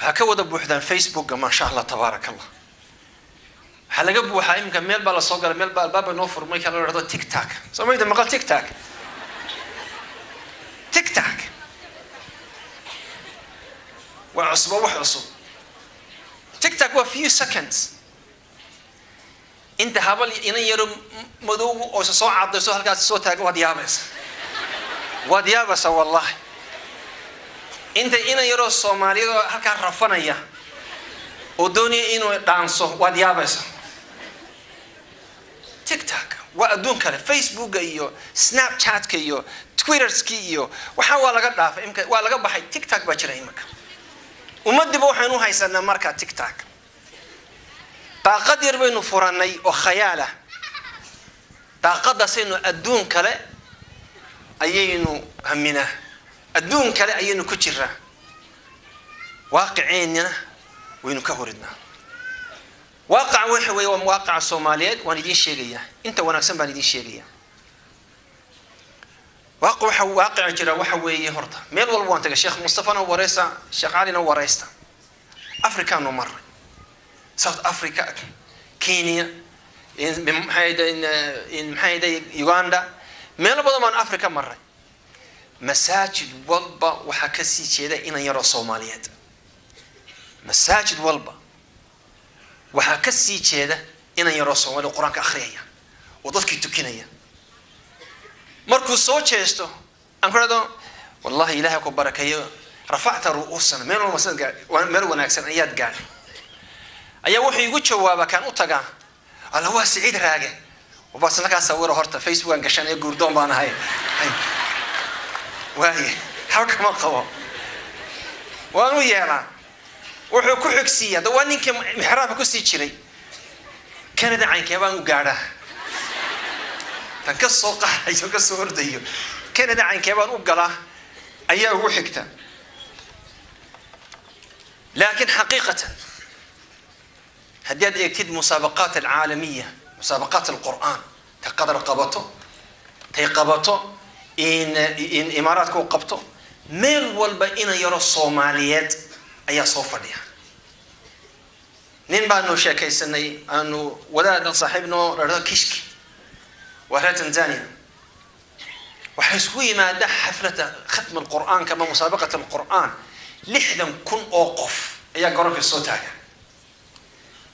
Waxaa ka wada buuxdaan Facebooka, maasha Allah, tabaaraka Allah. Waxaa laga buuxaa iminka, meel baa lasoo galay, meel baa albaaba noo furmay kala la dhahdo TikTok. Soo mayda maqal TikTok? TikTok waa cusbo, wax cusub. TikTok waa few seconds. Inta habal inan yaro madow oo isa soo cadayso halkaas soo taagan, waad yaabaysa, waad yaabaysa, wallahi. Inta inan yaroo Soomaaliyeed oo halkaa rafanaya oo doonaya inuu dhaanso, waad yaabaysa. TikTok waa adduun kale. Facebooka iyo Snapchatka iyo Twitterski iyo waxaa waa laga dhaafay imika, waa laga baxay. TikTok baa jira imika. Ummadiiba waxaynu haysanaa markaa TikTok. Daaqad yar baynu furanay oo khayaalah. Daaqadaasaynu adduun kale ayaynu haminaa, adduun kale ayaynu ku jiraa, waaqiceennina waynu ka horidnaa. Waaqaca waxa weeye, waa waaqaca Soomaaliyeed. Waan idiin sheegayaa, inta wanaagsan baan idiin sheegayaa. Waxa waaqica jira waxa weeye, horta meel walba waan tagay. Sheekh Mustafana wareysta, Sheekh Calina wareysta. Afrikaanu maray, South Africa, Kenya, maxay Uganda, meelo badan baan Africa maray. Masaajid walba waxaa kasii jeeda inan yaroo Soomaaliyeed. Masaajid walba waxaa kasii jeeda inan yaroo Soomaaliya, Qur-aanka akhriyaya oo dadkii tukinaya. Markuu soo jeesto aan ku dhahdo, "Wallahi, Ilahay ku barakeeyo, rafacta ru'uusana, meel walba meel wanaagsan ayaad gaadhay," ayaa wuxuu igu jawaabaa, kaan u tagaa, "Alla, waa Siciid Raage." Baasna kaa sawiro horta, Facebookan gashan ee guurdoon baan ahay. Waaye, xaba kama qabo, waan u yeelaa. Wuxuu ku xigsiiya da waa ninkii mixraabka kusii jiray. Canada caynkee baan u gaadhaa? Tan ka soo qaxayo, ka soo ordayo, Canada caynkee baan u galaa ayaa ugu xigta. Laakiin xaqiiqatan, haddii aad eegtid musaabaqaat alcaalamiya, musaabaqaat alqur'aan, ta Qadar qabato, tay qabato in Imaaraadka u qabto, meel walba ina yaro Soomaaliyeed ayaa soo fadhiya. Nin baanu sheekaysanay, aanu wadaad saaxiibnoo dhahdo Kishki, waa reer Tanzania. Waxay isku yimaada xaflada khatm alqur'aanka ama musaabaqat alqur'aan, 60,000 oo qof ayaa garoonka soo taaga.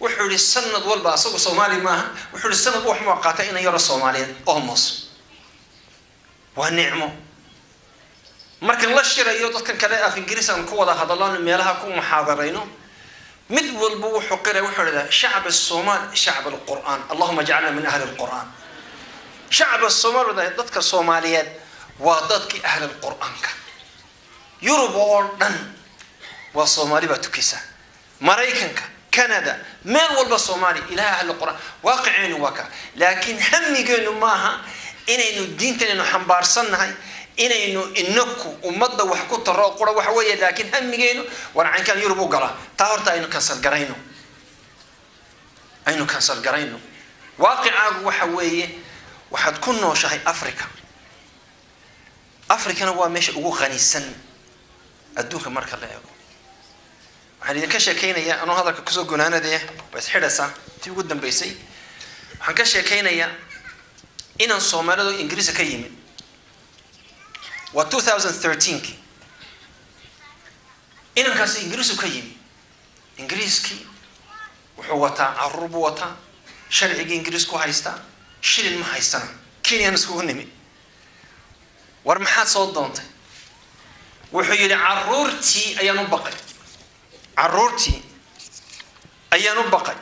Wuxuu yihi sanad walba, asagu Soomaali maaha, wuxuu yihi sanad wax maa qaata ina yaro Soomaaliyeed almost. Waa nicmo. Markan la shirayo dadkan kale, af Ingiriis aan ku wada hadalano, meelaha ku muxaadarayno, mid walba wuxuu qiray, wuxuu idhahdaa, "Shacb الصوmaal shacb alqur'aan, allahuma jacalna min ahli alqur'aan." Shacab Soomaal, dadka Soomaaliyeed waa dadkii ahli qur'aanka. Yurub oo dhan waa Soomaali baa tukisa, Maraykanka, Canada, meel walba Soomaaliya ilaha ahli qur'aan. Waaqiceenu waa ka, laakiin hamigeenu maaha inaynu diintanaynu xambaarsannahay, inaynu inaku ummadda wax ku taro qura waxa weeye. Laakiin hamigeenu war caynkaan Yurub u galaa. Taa horta aynu cancel garayno, aynu cancel garayno. Waaqicaagu waxa weeye, waxaad ku nooshahay Africa. Africana waa meesha ugu qanisan adduunka marka la eego. Waxaan idinka sheekaynayaa, anoo hadalka kusoo gunaanadaya, waa isxidhaysaa tii ugu dambeysay. Waxaan ka sheekaynayaa inaan Soomaalidu Ingiriiska ka yimid. Waa 2013ki. Inankaasi Ingiriisku ka yimid. Ingiriiskii wuxuu wataa, caruur buu wataa, sharcigii Ingiriisku haystaa, shilin ma haystana. Kenyan iskugu nimi. "War maxaad soo doontay?" Wuxuu yidhi, "Caruurtii ayaan u baqay, caruurtii ayaan u baqay."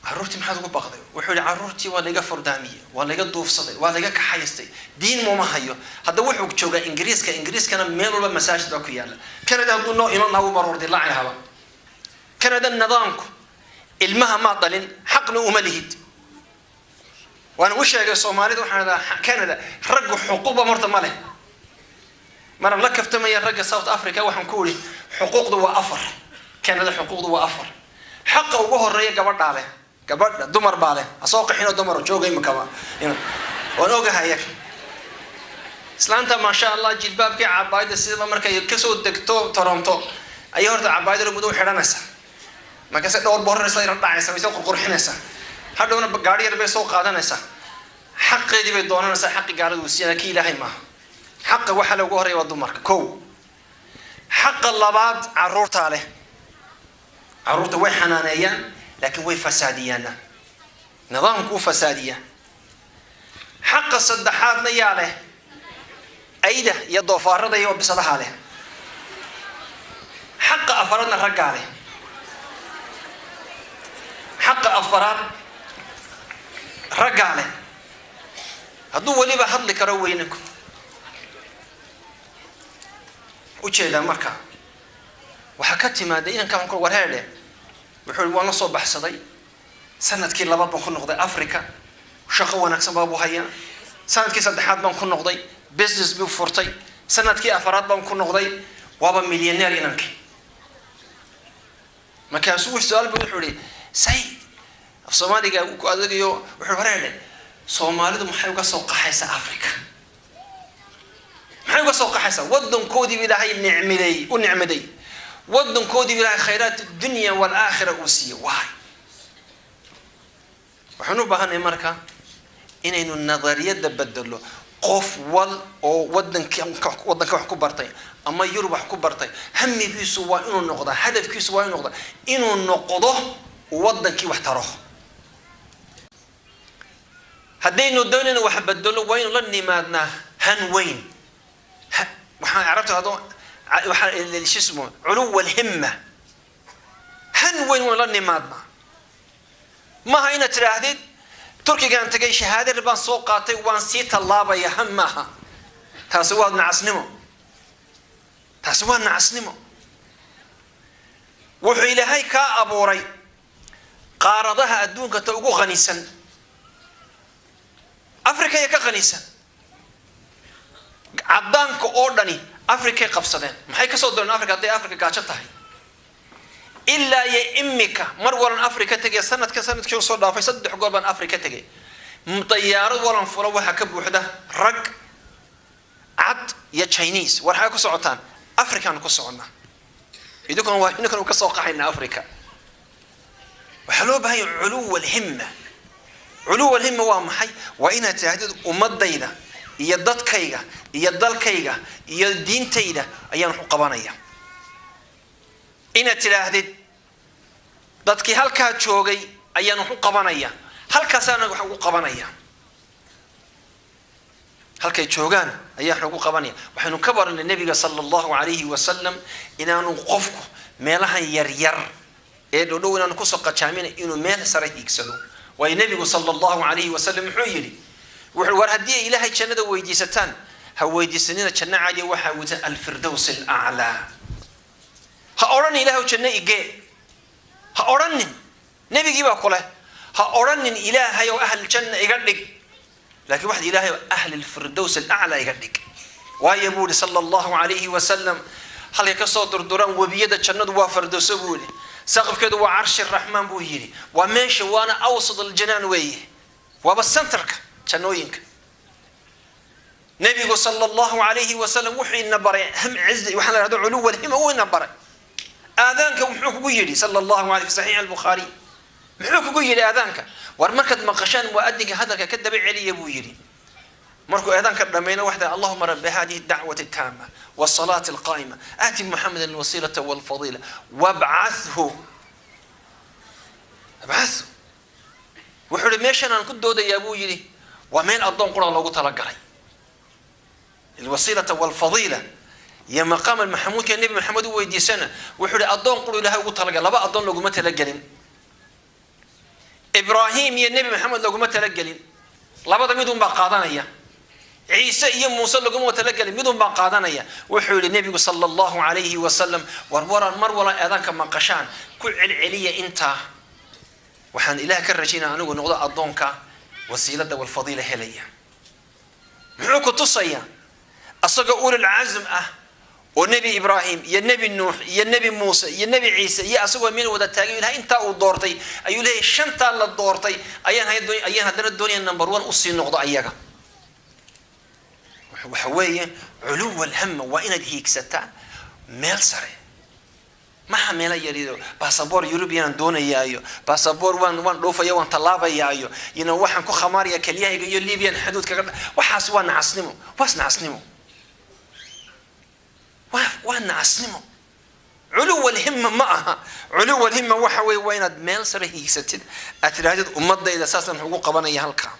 "Caruurtii maxaad ugu baqday?" Wuxuu yihi, "Caruurtii waa laga furdaamiyey, waa laga duufsaday, waa laga kaxaystay, diin muma hayo." Hadda wuxuu joogaa Ingiriiska. Ingiriiskana meel walba masaajid baa ku yaalla. Canada hadduu noo iman lahaa, wuu baroor dilaaci lahaba. Canada nidaamku ilmaha maa dhalin, xaqna uma lihid. Waan u sheegay Soomaalida, waxaan idhahaa, Canada raggu xuquuqba horta ma leh. Maraan la kaftamaya ragga South Africa, waxaan ku iri, xuquuqdu waa afar. Canada xuquuqdu waa afar. Xaqa ugu horeeya gabadhaa leh, gabadha dumar baa leh. Ha soo qaxino, dumar jooga imikaba, waan ogahaya. Islaanta, maasha Allah, jilbaabkii, cabaayada sidaba markay kasoo degto Toronto ayay horta cabaayada madow xidhanaysaa, markaase dhowr booraraysa, yar dhacaysa, way soo qurqurxinaysaa, hadhowna gaari yar bay soo qaadanaysaa, xaqeedii bay doonanaysaa. Xaqi gaalada uu siiyana, kii Ilaahay maaha. Xaqa waxaa loogu horreeya waa dumarka, kow. Xaqa labaad caruurtaa leh. Caruurta way xanaaneeyaan, laakiin way fasaadiyaana, nidaamku u fasaadiyaa. Xaqa saddexaadna yaa leh? Ayda iyo doofaarada iyo bisadaha leh. Xaqa afaraadna raggaa leh. Xaqa afaraad raggaa leh, hadduu weliba hadli karo weyninku ujeedaa. Marka waxaa ka timaada inankaan ku warheedhe, wuxuu waan la soo baxsaday. Sanadkii labaad baan ku noqday Africa, shaqo wanaagsan baa buu hayaa. Sanadkii saddexaad baan ku noqday, business buu furtay. Sanadkii afaraad baan ku noqday, waaba millionaire inankii. Markaasuu su-aal bu wuxuu ihi, sayid, af Soomaaliga ku adagayo, wuxuu wareedhe, Soomaalidu maxay uga soo qaxaysaa Africa? Maxay uga soo qaxaysaa? Waddankoodiiba Ilaahay nicmiday, u nicmaday, waddankoodiiba Ilaahay khayraat dunya waalaakhira uu siiyey. Waay, waxaan u baahanay marka inaynu nadariyadda bedelo. Qof wal oo wadanka waddanka wax ku bartay ama Yurub wax ku bartay, hamigiisu waa inuu noqdaa, hadafkiisu waa inuu noqdaa inuu noqdo waddankii wax taro. Haddaynu doonayna wax bedelo, waa inu la nimaadnaa han weyn. Waxaan carabta hado waxaa shismo culuw alhimma, han weyn waan la nimaadnaa. Maaha inaad tidhaahdid Turkigaan tagay, shahaadar baan soo qaatay, waan sii tallaabaya. Han maaha taasi, waa nacasnimo, taasi waa nacasnimo. Wuxuu Ilaahay kaa abuuray qaaradaha adduunka ta ugu qanisan, Africa ya ka qanisan. Caddaanka oo dhani Africay qabsadeen. Maxay kasoo dooneen Africa hadday Africa gaajo tahay? Ilaa iyo imika mar walan Africa tegay, sanadka sanadkii soo dhaafay 3 goor baan Africa tegay. Dayaarad walan fula, waxaa ka buuxda rag cad iyo Chinese. War xagee ku socotaan? Afrikaan ku soconnaa, idinkuna waa idinkuna ka soo qaxayna Africa. Waxaa loo baahan yahay culuw alhimma. Culuw alhimma waa maxay? Waa inaad tidhaahdid ummadayda iyo dadkayga iyo dalkayga iyo diintayda ayaan wax u qabanaya. Inaad tidhaahdid dadkii halkaa joogay ayaan wax u qabanaya, halkaasaana wax ugu qabanaya, halkay joogaan ayaa wax ugu qabanaya. Waxaynu ka baranay Nebiga sala Allahu alayhi wasalam inaanu qofku meelahan yaryar ee dhodhow inaanu kusoo qajaamina, inuu meel sare hiigsado. Waayo, Nebigu sala Allahu alayhi wasalam muxuu yidhi? Wuxuu war haddii ay Ilaahay jannada weydiisataan, ha weydiisanina janno caadiya, waxaa weydiisan alfirdows alaclaa. Ha odhanin Ilaahw janno igee, ha odhanin. Nebigii baa kuleh, ha odhanin Ilaahay oo ahl janna iga dhig, laakiin waxaad Ilaahay oo ahli alfirdows alaclaa iga dhig. Waayo, buu yihi sala Allahu alayhi wasalam, halkay kasoo durduraan webiyada jannadu waa firdowso, buu yihi. Saqafkeedu waa carshi raxmaan, buu yidhi. Waa meesha, waana awsad aljanaan weeye, waaba centerka jannooyinka. Nebigu sala Allahu alayhi wasalam wuxuu ina baray ham ciz, waxaa la hahdo culuw alhima uu ina baray. Aadaanka muxuu kugu yidhi sala Allahu alayh fi saxiix Albukhaari? Muxuu kugu yidhi aadaanka? War markaad maqashaan muadinka, hadalka ka daba celiya, buu yidhi. Markuu aadaanka dhammayno, waxda allahuma rabbi hadihi dacwati taama wasalaati alqaa'ima aati Muxamedan alwasiilata walfadiila wabcathu, abcathu. Wuxuu yihi, meeshan aan ku doodayaa, buu yidhi, waa meel addoon qura loogu talagalay. Alwasiilata walfadiila iyo maqaam maxamuudka Nebi Maxamed u weydiisana, wuxuu yihi, addoon quru Ilahay ugu talagalay, laba addoon loguma talagelin. Ibraahim iyo Nebi Maxamed loguma talagelin, labada midun baa qaadanaya. Ciise iyo Muuse laguma talagelin, midun baa qaadanaya. Wuxuu yihi Nebigu sala Allahu alayhi wasalam, war waran mar wala eedaanka maqashaan ku celceliya intaa. Waxaan Ilaah ka rajaynaya anigu noqdo addoonka wasiilada walfadiila helaya. Muxuu ku tusayaa? Asagoo ulil cazm ah oo Nebi Ibraahim iyo Nebi Nuux iyo Nebi Muuse iyo Nebi Ciise iyo asagoo meel wada taagay, Ilahay intaa uu doortay ayuu leeyahay, shantaa la doortay ayaan ayaan haddana doonaya number one usii noqdo ayaga. Wuxuu Waxa weeye culuw alhama, waa inaad hiigsataa meel sare, maha meelo yarido. Basaboor European doonayaayo, basaboor waan dhoofaya, waan tallaabayaayo, waxaan ku khamaaraya kelyahayga iyo Libyan xuduud kaga. Waxaas waa nacasnimo, waas nacasnimo, waa nacasnimo. Culuw alhima ma aha. Culuw alhima waxa weeye waa inaad meel sare hiigsatid, aad tidhaahdid: "Ummadayda saasaan ugu qabanaya halkaa."